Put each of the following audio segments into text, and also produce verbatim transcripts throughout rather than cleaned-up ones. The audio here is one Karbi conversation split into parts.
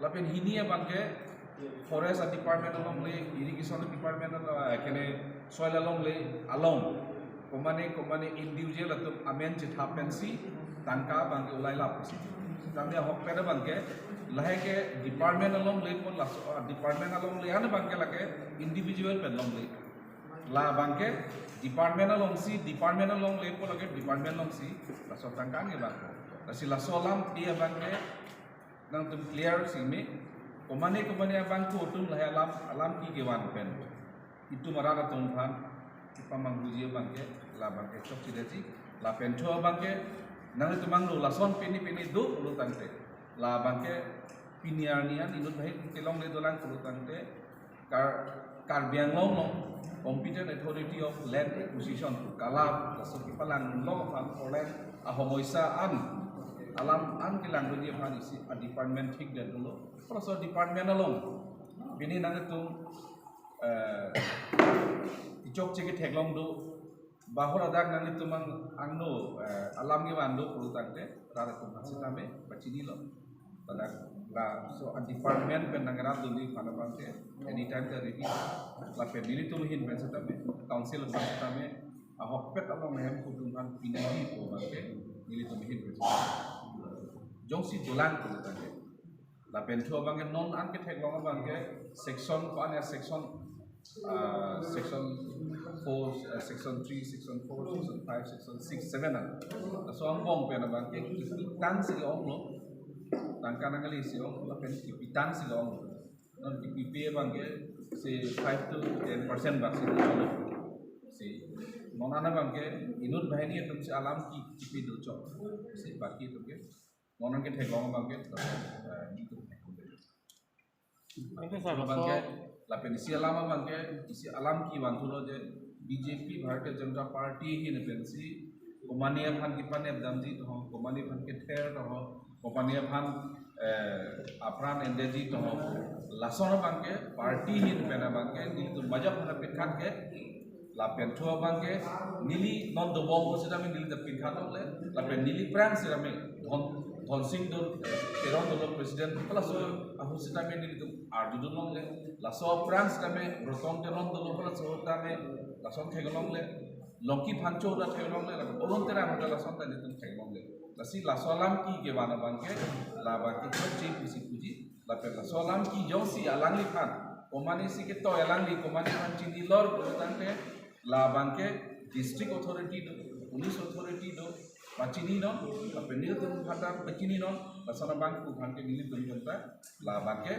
Lapen hini abangke forest department alongle, irrigation department along, eh, kene soil alongle along. Komane komane individual atum amen chethap pensi tangka abangke ulai lap si. Tame ahokpet abangke lahai ke department alongle pon laso, ah, department alongle an abangke lake individual pen longle. La abangke department alongsi, department alongle pon lake department alongsi laso tangka nge bang. Lasi laso alam pi abangke nangtum clear si me, komane komane abangke atum lahai alam, alam ki kevan pen itum arat atum aphan kepamanghuji abangke, la abangke chokche detji. Lapen tho abangke nanglitum angno lason pini pini do pulo tangte, la abangke pini arni an inut bahin kelongle dolang pulo tangte, Kar-, Karbi Anglong along Competent Authority of Land Acquisition, KALAP, laso kepalanglo aphan, four lane ahomoisa an, alam an kelangdunji aphan isi a department thikdet dolo. Laso department along pini nanglitum, eh, ichokche ketheklong do, bahur adak nanglitum ang-, angno, eh, alam kevan do pulo tangte, rat atum aphan sitame pachinilo. Ladak laso a department pen nangrap dunji aphan abangke anytime ta ready. Lapen nelitum ahin pen sitame, council aphan sitame, ahokpet along hemphu atum aphan piniji pu abangke nelitum ahin pen sitame jongsi dolang pulo tangte. Lapen tho abangke non an ketheklong abangke section ko-an ya, section, ah, section four, ah, section three, section four, section five, section six, seven an. Laso angbong pen abangke kepitangsi onglo. Tangka nangkali si ong, lapen kepitangsi onglo. Non kepipe abangke si five to ten percent bak si onglo. Si non an abangke inut banghini atum si alam ki kepi dochok. Si baki atum ke non an ketheklong abangke, eh, nelitum theklong. Thank you, sir. Abangke, so lapen isi alam abangke, isi alam kevan thulo je B J P, Bharatiya Janata Party ahin pensi komane aphan kepanep damji to ho, komane aphan kether to ho, komane aphan, eh, apran endetji to ho. Lason abangke party ahin pen abangke nelitum majak aphan apekhat ke, lapen tho abangke neli non dobom ahut sitame neli ta pinkha longle, lapen neli aphrang sitame Dhon, Dhonsing Teron dolo president, laso ahut sitame nelitum arjudun longle, laso aphrang sitame Roton Teron dolo, laso tame lason theklong longle, Longki Phangcho ta theklong longle, lapen Arun Terang ta lason ta nelitum theklong longle. Lasi laso alam ki kevan abangke, la abangke chokche pusi puji, lapen laso alam ki jongsi alangliphan, komane si ketoi alangli, komane aphan chinilor pulo tangte, la abangke district authority do, police authority do, pachininon, lapen nelitum aphan ta pachininon, lason abangphu aphan ke nelitum aphan ta, la abangke,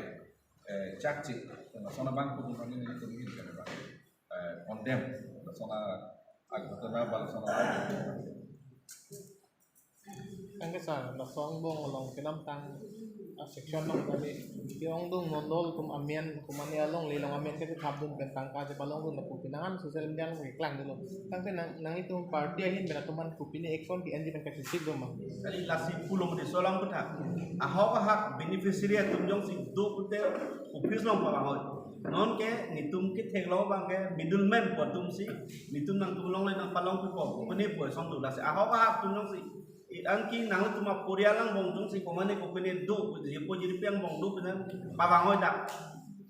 eh, chakche, lason abangphu aphan ke nelitum aphan ke, eh, condemn, lason a, a ghotona ba lason a. Thank you, sir. Laso angbong along kedamtang a section along tadi, ke-ongdung mondol atum amen, komane alongle along amen kethapdun pen tangka chepalongdun lapu penang an social media along keklang dolo. Tangte nang, nanglitum party ahin pen atum aphan kopine action ke-enji pen kachesik do ma? Kali lasi pulo mati, laso alam aphuthak. Ahok ahak beneficiary atum jongsi do pulote office along pavang hoi. Non ke nelitum ketheklong abangke middleman pu atum si, nelitum nangtum longle nangpalong pipo, pune pu ason do, lasi ahok ahak atum jongsi, i-, anke nanglitum aporial angbong jongsi komane kopine do, jirpo jirpi angbong do pine pavang hoi dak.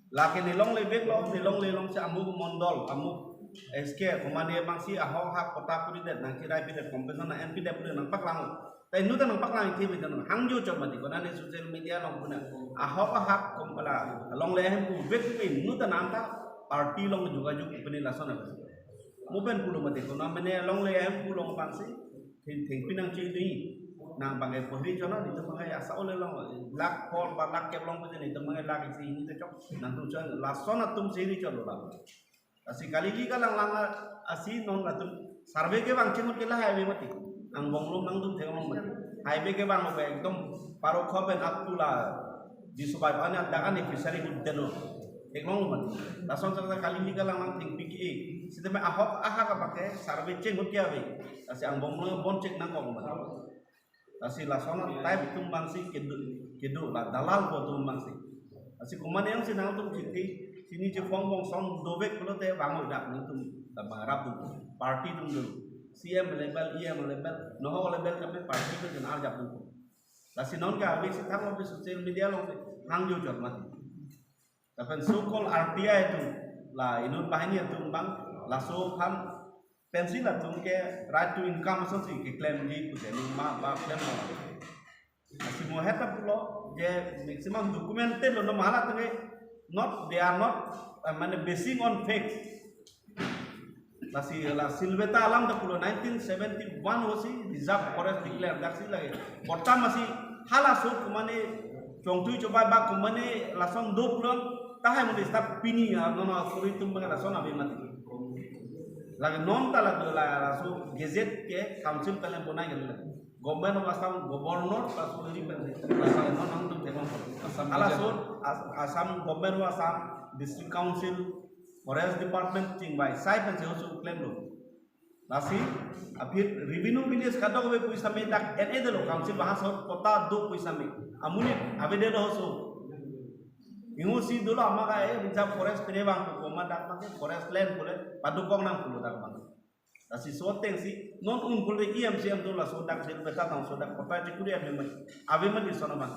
Lake ne longle veklo, ne longle alongsi amuk mondol, amuk S K, komane abangsi ahok ahak patta koridet, nangchirai pidet, compensation nang-en pidet pune nangpaklang. Ta inut ta nangpaklang ithi bidang hangjo chot mati, konane social media along pune ahok ahak kom pala longle ahemphu vek pu inut ta nang ta party along jogajog pune lason abang. Mo pen pulo mati, konamene longle ahemphu along abangsi theng, thengpi nangchedun. Nang abangke pahri chona, nelitum abangke asa ole along lakh kor ba lakh kep along pune nelitum abangke lakh isi hini ta chok, nangtum chon lason atum si hini chot lo la. Lasi kali li kalang lang asi non latum survey kevang chimut ke la highway mati. Angbong along nangtum theklong mati. Highway kevang lo ekdom Parokhoben up to la Disobai, ane dak ane fishery hut deno. Theklong mati. Lason sa kali li kalang lang thengpi ke-e. Sitame ahok ahak abangke survey chimut ke ave. Lasi angbong along bon chek nangkok mati. Lasi lason a type atum abangsi kedo, kedo la dalal pu atum abangsi. Lasi komane jongsi nangtum chithi, chini chephong bong son dovek pulote bang dak nangtum ta bang rap dun. Party atum do. C M level, E M level, nohok level kami party atum jen arjap dun. Lasi non ke ave si thang ave social media along si. hangjo chot mati. Lapen so-called R T I atum, la inut banghini atum abang, laso aphan pensi latum ke right to income asonsi keklemji pu delu ma ba klem lo. Lasi mo heta pulo, je maximum documented lo, no mahala tenge, not, they are not, uh, mane, basing on facts. Lasi la Silveta alam ta pulo nineteen seventy-one hosi reserve forest declare daksi lage. Botam asi halaso kumane chongtui chobai ba kumane lason do pulo tahai mane start pini ya, nono suri tum ba lason abi mati. Lagi non ta la la laso gazette ke council palen bonai gel. Government of Assam, Governor, laso ri pen laso non nang tum temang. Assam Halaso As- Assam, Government of Assam, District Council, Forest Department chingbai sai pensi hoso klem lo. Lasi aphi revenue village kadokave pu sitame dak N A delo, council bahas hot kota do pu sitame amonit avedetlo hoso. Ingo si dolo amaka e reserve forest pine abang pu komat dak abang ke forest land pule padukong nang pulo dak abang. Lasi so atengsi non un pule E M C M do laso dak Silveta tang so dak kota chikuri ave mati, ave mati lason abang.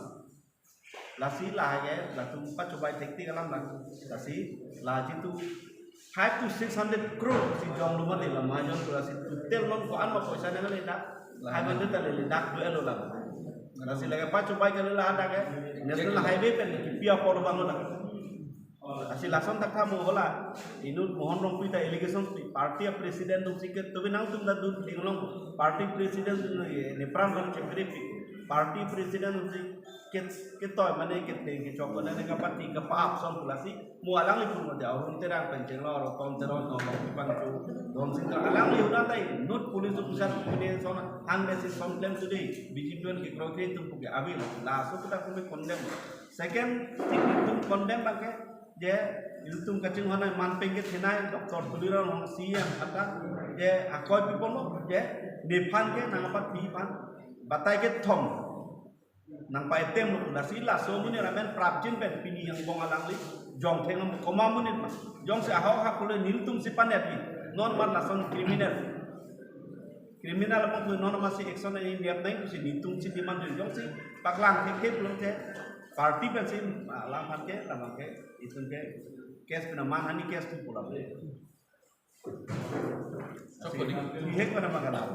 Lasi lahai ke latum pachobai thektik alam lang. Lasi la jitu five to six hundred crore si jonglo mati la majon tu, lasi total non ko-an ma poisa nang le dak five hundred ta le le dak do elo lang. Lasi lake pachobai ke le la dak ke national highway pen kipi apor abang lo dak. Lasi lason thakthak mo hola, inut Mohan Rongpi ta allegation pi, party a president atumsi ke, tobe nangtum ta dun linglong, party president atum ne pran kan chekre pi, party president atumsi ke, ketoi mane ke te ke chok mane kapati kapa-ap son pu lasi mo alangli pu mo dia, Arun Terang pen chenglo, Roton Teron, Nongkong Pangchu, Don Singh, alangli udah tai, inut police officer pu ne son hang ne si son klem today, B J P pen kekroi kre atum pu ke ave, laso kita pu condemn. Second thing itum condemn abang ke, je itum kachinghon ai man peng ke thenai Doctor Tuliram Ronghang C E M kata, je akoi people lo, je nephan ke nangpatiphan batai kethom nangpa-item lo, lasi laso amonit amen prapjin pen pini angbong alangli jong theng am koma amonit ma. Jongsi ahok hak pule nelitum si panep ni. Non mat lason criminal. Criminal abang pu non masi action ani nep nang pusi nelitum si demand dun, jongsi paklang thekthe pulote party pensi alam aphan ke, lam aphan ke, itum ke case pina manhani case tu pulang.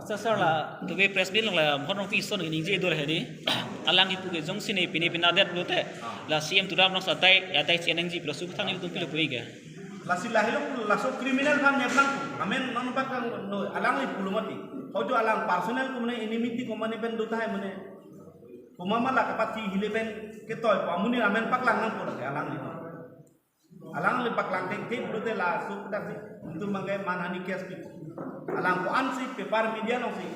Sir, sir, la tobe press meet along la Mohan Rongpi ason ningje do hedi. Alang kipu ke jongsi ne pine pina det pulote la C E M Tuliram Ronghang atai atai chenengji pulo, laso aputhak nelitum pilo pu ke. Lasi lahelo laso criminal aphan nep nang, amen non bak kang no, alangli pulo mati. Hojo alang personal kumane enmity kumane pen do tahai mane. Kumama la kapati hile pen ketoi pu amonit amen paklang nang pu lake alangli. Alangli paklang thekthe pulote laso aputhak si itum abang ke manhani case pi. Alang ko-ansi paper media alongsi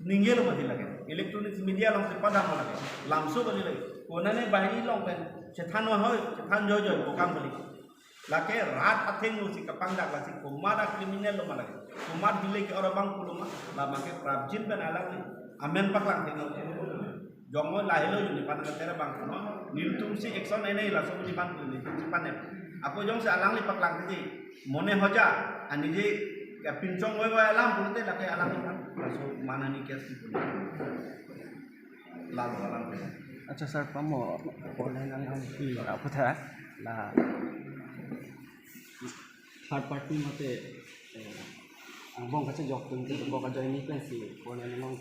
ningjelo mati lake. Electronic media alongsi padam lake. Lamso kali lake. Konane banghini along pen chethan hoi, chethan joijoi ko kam kali. Lake rat athengno si kapangdak lasi komat a criminal lo ma lake, komat hile ke-or abang pulo ma, la abang ke prapjin pen alangli amen paklang thengno. Jongmo lahelo juni pan ka tera abang kono, nelitum si action ene laso amonit aphan pu nelitum si panep. Ako jongsi alangli paklang thekthe, mone hoja, ani je ya pinchong wai wai alam pulote lake alangli aphan laso manhani case pu. Lalo alam. Acha sir, pamo online along aphuthak la third party mate, eh, angbong kachejok atum ke bok ajoine pensi online along